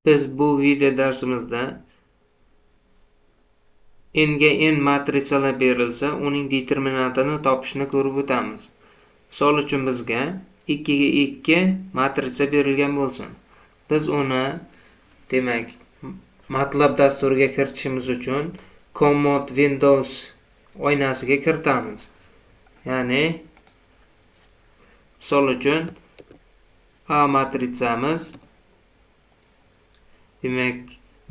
Biz bu video darsimizda n ga n matrisalar berilsa, uning determinantini topishni ko'rib o'tamiz. Misol uchun bizga 2 ga 2 matrisa berilgan bo'lsin. Biz uni demak MATLAB dasturiga kiritishimiz uchun Command Windows oynasiga kiritamiz. Ya'ni misol uchun A matrisamiz demak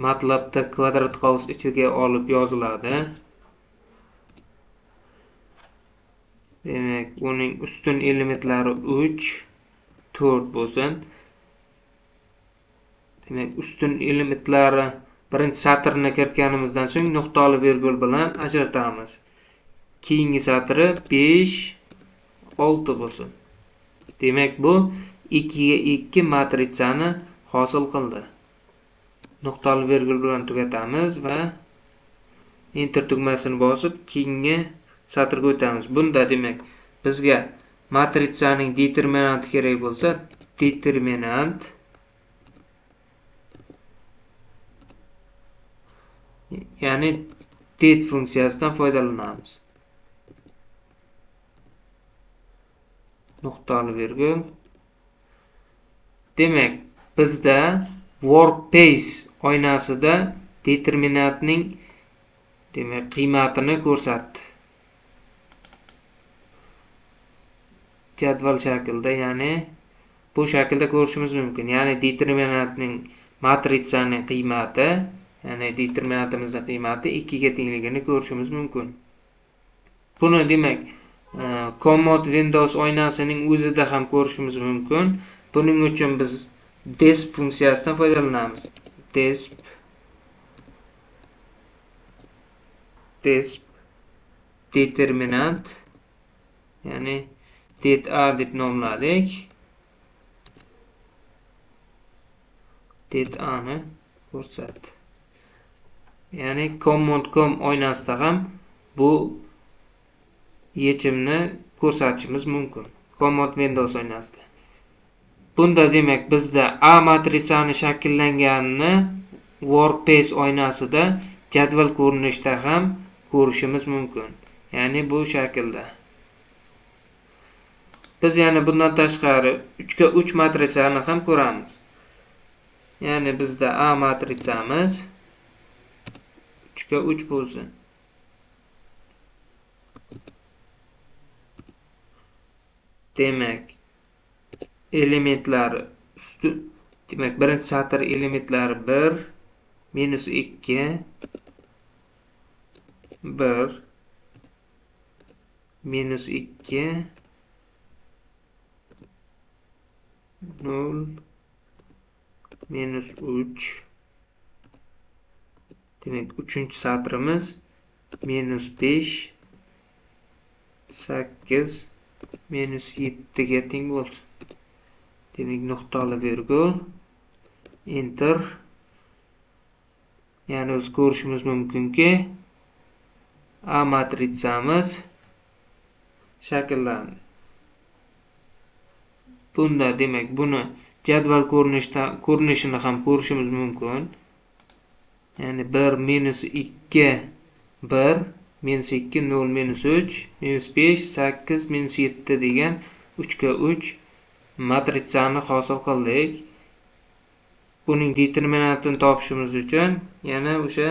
MATLABda kvadrat qavs ichiga olib yoziladi. Demak, uning ustun elementlari 3, 4 bo'lsin. Demak, ustun elementlari birinchi satrni kiritganimizdan so'ng nuqtali vergul bilan ajratamiz. Keyingi satri 5, 6 bo'lsin. Demak, bu 2 ga 2 matrisani hosil qildi. Nuqtali vergul bilan tugatamiz va enter tugmasini bosib keyingi satrga o'tamiz. Bunda demak bizga matrisaning determinanti kerak bo'lsa, determinant ya'ni det funksiyasidan foydalanamiz. Nuqtali vergul. Demak, bizda workspace oynasida determinantning demak qiymatini ko'rsatdi. Jadval shaklida, ya'ni bu shaklda ko'rishimiz mumkin. Ya'ni determinantning matrisaning qiymati, ya'ni determinantimizning qiymati 2 ga tengligini ko'rishimiz mumkin. Buni demak Command Windows oynasining o'zida ham ko'rishimiz mumkin. Buning uchun biz desp funksiyasidan foydalanamiz. Desp determinant, ya'ni det a deb nomladik. Det a ni ko'rsatdi. Ya'ni Command Com oynasida ham bu yechimni ko'rsatishimiz mumkin. Command Windows oynasida. Bunda demak bizda A matrisani shakllanganini Workspace oynasida jadval ko'rinishida ham ko'rishimiz mumkin. Ya'ni bu shaklda. Biz yana bundan tashqari 3 ga 3 matrisani ham ko'ramiz. Ya'ni bizda A matrisamiz 3 ga 3 bo'lsin. Demak, elementlari usti, demak birinchi satr elementlari 1, -2, 1, -2, 0, -3. Demak, uchinchi satrimiz -5, 8, -7 ga teng bo'lsin. Demak, nuqtali vergul, enter. Ya'ni biz ko'rishimiz mumkinki, A matrisamiz shakllandi. Bunda demak buni jadval ko'rinishini ham ko'rishimiz mumkin. Ya'ni 1, -2, 1, -2, 0, -3, -5, 8, -7 degan 3 ga 3 matrisani hosil qildik. Buning determinantini topishimiz uchun yana o'sha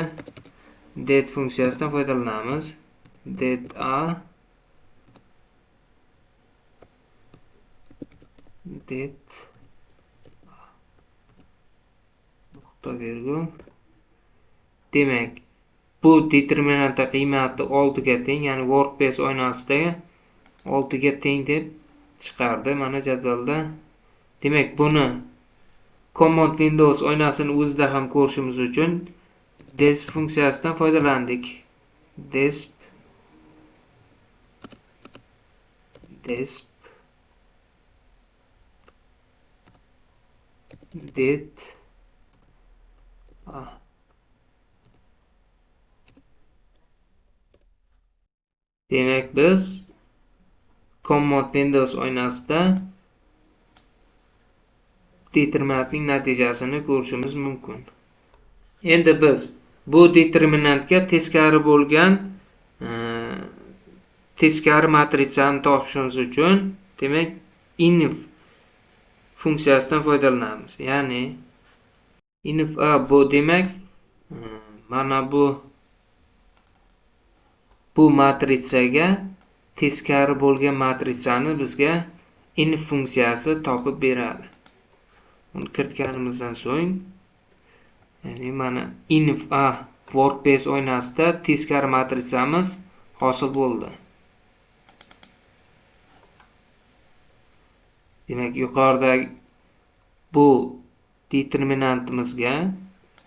det funksiyasidan foydalanamiz. Det a det nuqta vergul. Demak, bu determinantning qiymati 6 ga teng, ya'ni Workspace oynasida 6 ga teng deb chiqardi mana jadvalda. Demak, buni Command Windows oynasini o'zida ham ko'rishimiz uchun desp funksiyasidan foydalandik. Desp det a. Demak, biz Command Windows oynasida determinantning natijasini ko'rishimiz mumkin. Endi biz bu determinantga teskari bo'lgan teskari matritsani topishimiz uchun demak inv funksiyasidan foydalanamiz. Ya'ni inv a bu demak mana bu matritsaga teskari bo'lgan matritsani bizga inv funksiyasi topib beradi. Uni kiritganimizdan so'ng, ya'ni mana inv a workspace oynasida teskari matritsamiz hosil bo'ldi. Demak, yuqoridagi bu determinantimizga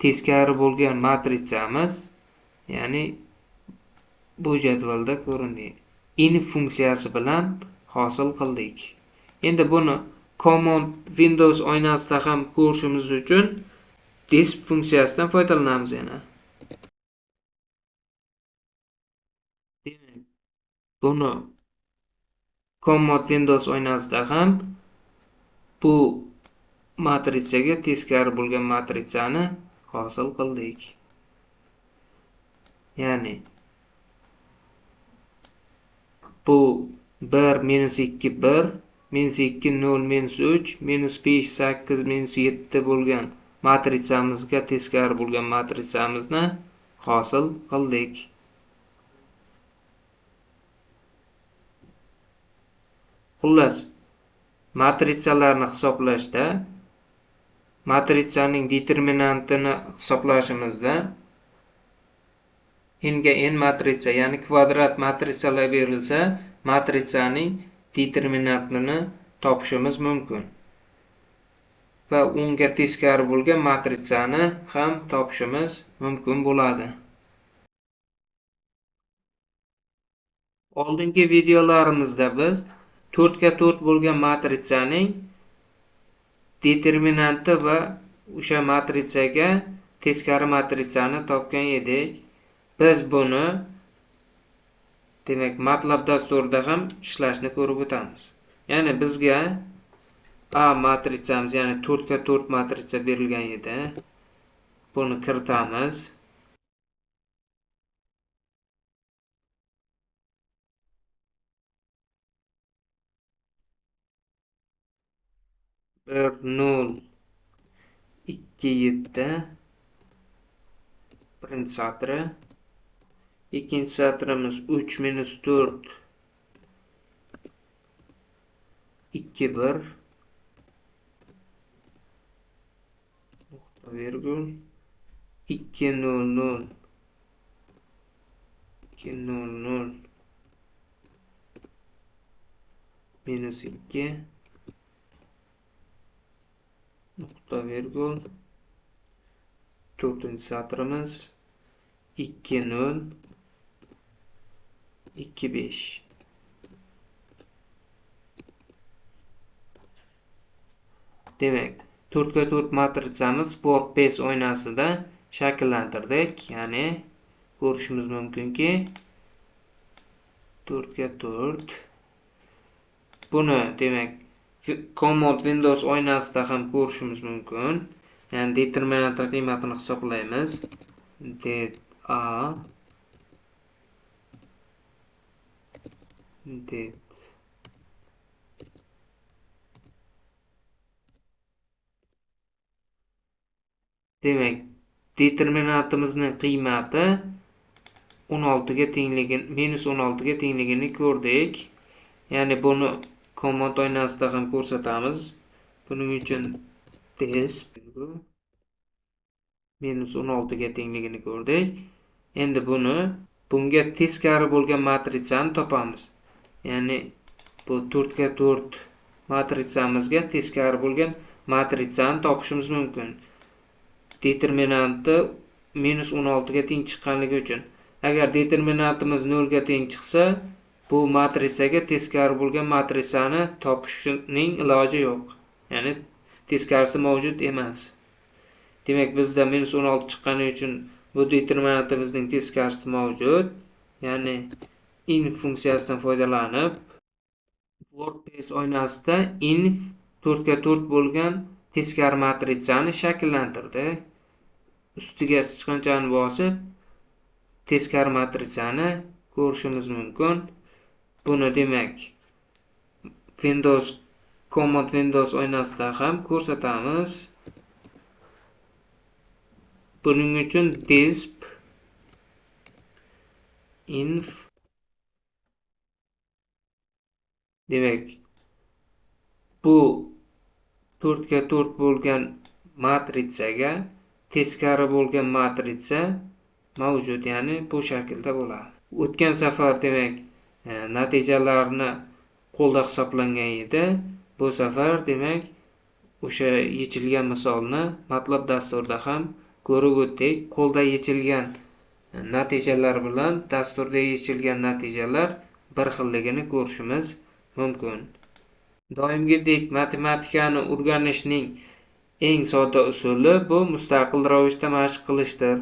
teskari bo'lgan matritsamiz, ya'ni bu jadvalda ko'rindi. Inv funksiyasi bilan hosil qildik. Endi buni Command Windows oynasida ham ko'rishimiz uchun disp funksiyasidan foydalanamiz yana. Demak, buni Command Windows oynasida ham bu matritsaga teskari bo'lgan matritsani hosil qildik. Ya'ni bu 1 -2 1 -2 0 -3 -5 8 -7 bo'lgan matritsamizga teskari bo'lgan matritsamizni hosil qildik. Xullas, matritsalarni hisoblashda matritsaning determinantini hisoblashimizda n ga n matritsa, ya'ni kvadrat matritsalar berilsa, matritsaning determinantini topishimiz mumkin va unga teskari bo'lgan matritsani ham topishimiz mumkin bo'ladi. Oldingi videolarimizda biz 4 ga 4 bo'lgan matritsaning determinanti va o'sha matritsaga teskari matritsani topgan edik. Biz buni demak MATLAB dasturida ham ishlashni ko'rib o'tamiz. Ya'ni bizga A matritsamiz, ya'ni 4 ga 4 matritsa berilgan edi. Buni kiritamiz. Bir 0 2 7 birinchi satri, ikkinchi satrimiz 3 -4 2 1 nuqta virgul 2 0 0 2 0 0 -2 nuqta virgul to'rtinchi satrimiz 2 0 2 5. Demak, 4 ga 4 matritsamiz workspace oynasida shakllantirdik. Ya'ni ko'rishimiz mumkinki 4 ga 4. Buni demak Command Windows oynasida ham ko'rishimiz mumkin. Ya'ni determinant qiymatini hisoblaymiz. Det A det demak determinantimizning qiymati 16 ga tengligini, -16 ga tengligini ko'rdik. Ya'ni buni Command oynasida ham ko'rsatamiz. Buning uchun disp -16 ga tengligini ko'rdik. Endi bunga teskari bo'lgan matritsani topamiz. Ya'ni bu 4 ga 4 matritsamizga teskari bo'lgan matritsani topishimiz mumkin. Determinanti -16 ga teng chiqqanligi uchun. Agar determinantimiz 0 ga teng chiqsa, bu matritsaga teskari bo'lgan matritsani topishning iloji yo'q. Ya'ni teskarisi mavjud emas. Demak, bizda -16 chiqqani uchun bu determinantimizning teskarisi mavjud. Ya'ni inv funksiyasidan foydalanib workspace oynasida inv 4 ga 4 bo'lgan Teskari matritsani shakllantirdik. Ustiga sichqonchani bosib teskari matritsani ko'rishimiz mumkin. Buni demak Windows Command Windows oynasida ham ko'rsatamiz. Buning uchun disp inf, demak bu 4 ga 4 bo'lgan matritsaga teskari bo'lgan matritsa mavjud, ya'ni bu shaklda bo'ladi. O'tgan safar demak natijalarni qo'lda hisoblangan edi. Bu safar demak o'sha yechilgan misolni MATLAB dasturida ham ko'rib o'tdik. Qo'lda yechilgan natijalar bilan dasturda yechilgan natijalar bir xilligini ko'rishimiz mumkin. Doimgidek matematikani o'rganishning eng sodda usuli bu mustaqil ravishda mashq qilishdir.